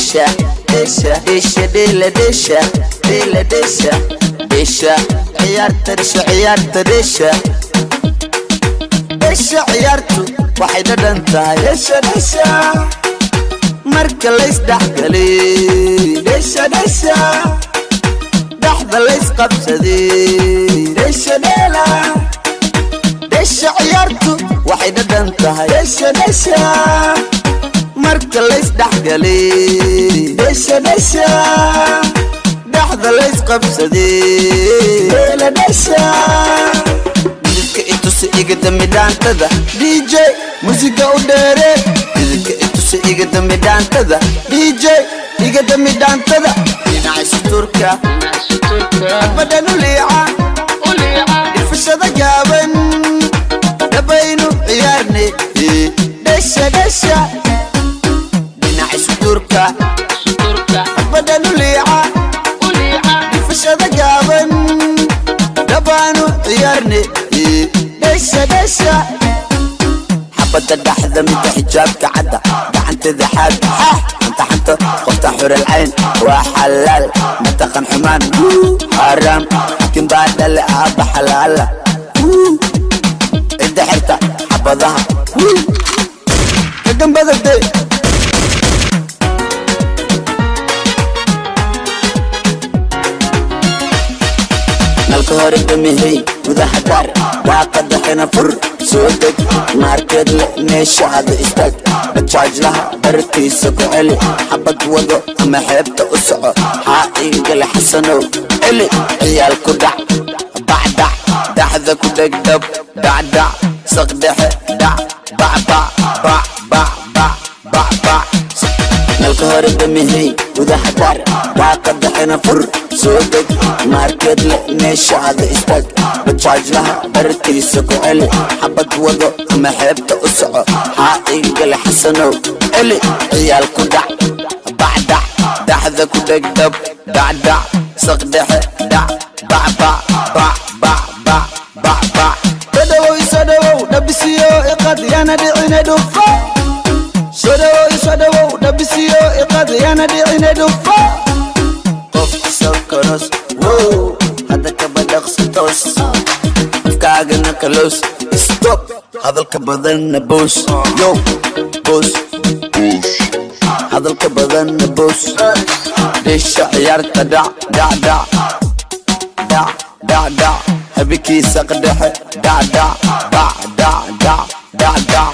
Dheesha, dheesha, dheesha, dheela, dheesha, dheela, dheesha, dheesha ciyaarta, dheesha ciyaarta, dheesha, dheesha ciyaartu waxay dhadhan tahay. Dheesha, dheesha, marka laysdhexgalay. Dheesha, dheesha, dhexda laysqabsaday. Dheesha, dheela, dheesha ciyaartu waxay dhadhan tahay. Dheesha, dheesha, marka laysdhexgalay. Dheesha, dheesha, dhexda laysqabsaday. Dheela, dheesha, dhididka itusi, iga dami dhaantada. DJ, musiga u dheere. Dhididka itusi, iga dami dhaantada. DJ, iga dami dhaantada. Dhinaca suturka badhan u liica, dhifashada gaaban dhabaynu ciyaarnay. Dheesha, dheesha, dhinaca suturka badhan u liica, dhifashada gaaban dhabaanu ciyaarnay. Dheesha, dheesha, xabadda dhaxda, midda xijaabka cadda, gacanteeda xaad xanta xanta, qofta xurel cayn waa xalaal, mataqan xumaan xaaraam, xakin baa dhale aabba xalaala, cidda xirta xabadaha kagambadade. Nalka hore damihey, gudaha daar, daaqada xina fur, soo deg, maarkeed le meeshaada istaag, bajaajlaha bartiisa ku celi, xabad wado ama xeebta u soco, xaa iigale xasanow, celi ciyaal ku dhac, bacdhac, daxda ku dhegdhab, dhacdhac, saqdhexe dhac, bacbac, bac, bac, bac, bac, bac. Nalka hore damihey, gudaha daar, daaqada xina fur, soo deg, maarkeed le meeshaada istaag, bajaajlaha bartiisa ku celi, xabad wado ama xeebta u soco, xaa iigale xasanow, celi ciyaal ku dhac, bacdhac, daxda ku dhegdhab, dhacdhac, saqdhexe dhac, bacbac, bac, bac, bac, bac, bac. Soo dhawow, isoo dhawow, dhabisiyo iqad, yana dhicine dhufo. Soo dhawow, isoo dhawow, dhabisiyo iqad, yana dhicine dhufo. Qof sokoros wow, hadda kaba dhaqso, toos afkaagana kaloos, stop hadalka badanna, boos yo boos, hadalka badanna boos. Dheesha ciyaarta, dhac, dhac, dhac, dhac, dhac, dhac, habikiisa qadhexe, dhac, dhac, bac, dhac, dhac, dhac, dhac.